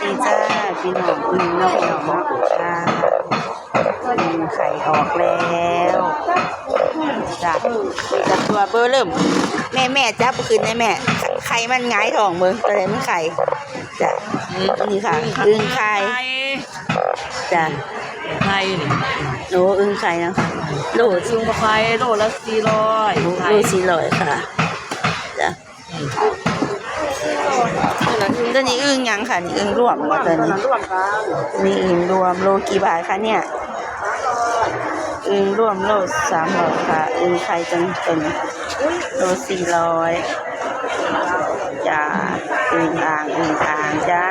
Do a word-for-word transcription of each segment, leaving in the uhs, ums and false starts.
ดีจ้า พี่น้อง อึ่งเนาะ พี่น้องเนาะ จ้า อึ่งไข่ออกแล้ว จ้ะ มีแต่ตัวเบ้อเริ่ม แม่ แม่จับขึ้นได้แม่ ไข่มันหงายท้องเบิ่ง ตัวใดมันไข่ จ้ะ อืม นี่ค่ะ อึ่งไข่ อึ่งไข่ จ้ะ ไข่นี่ โอ้ อึ่งไข่นะคะ โล อึ่งไข่ โลละสี่ร้อย โล ไข่ โลสี่ร้อยค่ะ จ้ะ อืม ตัวนี้อึ่งหยังค่ะ นี่อึ่งร่วมบ่ตัวนี้ ร่วมค่ะ นี่อึ่งร่วม โลกี่บาทคะเนี่ย อึ่งร่วมโลสามร้อยค่ะ อึ่งไข่จังเป็นโลสี่ร้อย จ้า อึ่งอ่าง อึ่งอ่างจ้า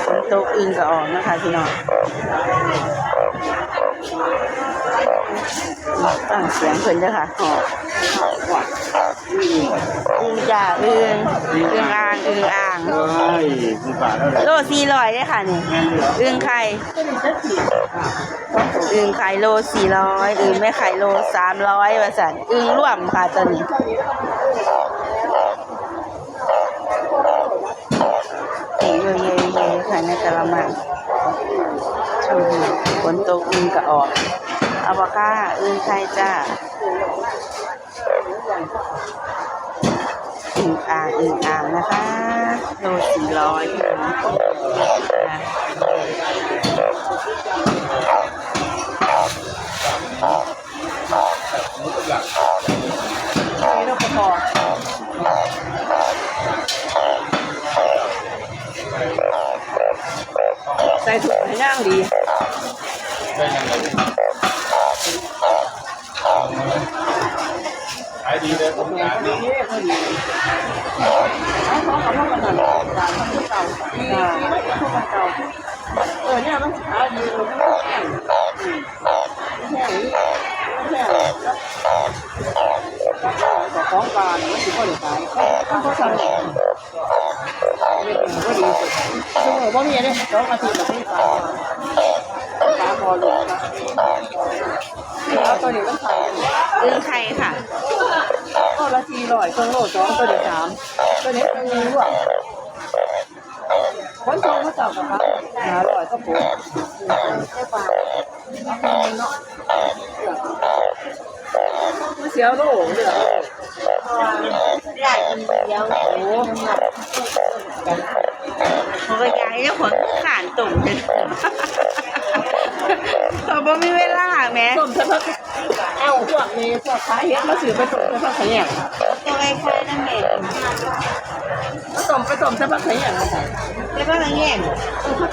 ฝนตกอึ่งก็ออกนะคะพี่น้อง ฟังเสียงเพิ่นเด้อค่ะ อึ่งจ้า อึ่ง อึ่งอ่าง อึ่งอ่าง โอ้ย สิบบาทเท่าไหร่ โลสี่ร้อยเด้อค่ะนี่ อึ่งไข่ อึ่งไข่โลสี่ร้อย อึ่งแม่ไข่โลสามร้อย ว่าซั่น อึ่งร่วมค่ะตัวนี้ เยอะๆๆค่ะในกะละมัง ช่วงนี้ฝนตกอึ่งก็ออก เอาบ่ค่ะ อึ่งไข่จ้า อึ่งอ่าง อึ่งอ่างนะคะ โลสี่ร้อยค่ะ ใส่ถุงให้ย่างดี ขายดีเลย ผมอยากนี่ เออ เนี่ยมันขายดี มันแห้ง แห้ง แห้ง ของปลาเนี่ยมันสิบ่ได้ขาย มันบ่ทัน เออ บ่มีเด้ สองอาทิตย์แล้วมีปลา ปลาบ่อหลวงนะ เอาตัวนี้มันขาย อึ่งไข่ค่ะ โลละสี่ร้อย เครื่องโลสอง ตัวนี้สาม ตัวนี้หนึ่งรวม คนโทรมาเจ้ากับเขาห้าร้อยก็ปวด มันเสียโลเด้อ โอ้ เขาก็ย้ายเจ้าของขานตุ่มเลย เขาบ่มีเวลาแหม ต้มใส่ผัก เอาพวกนี้ พวกขายเห็ดมาซื้อไปต้มใส่ผักขะแยง ตัวไอ้ไข่นั่นเอง มาต้ม ไปต้มใส่ผักขะแยง ไปผักขะแยง เออ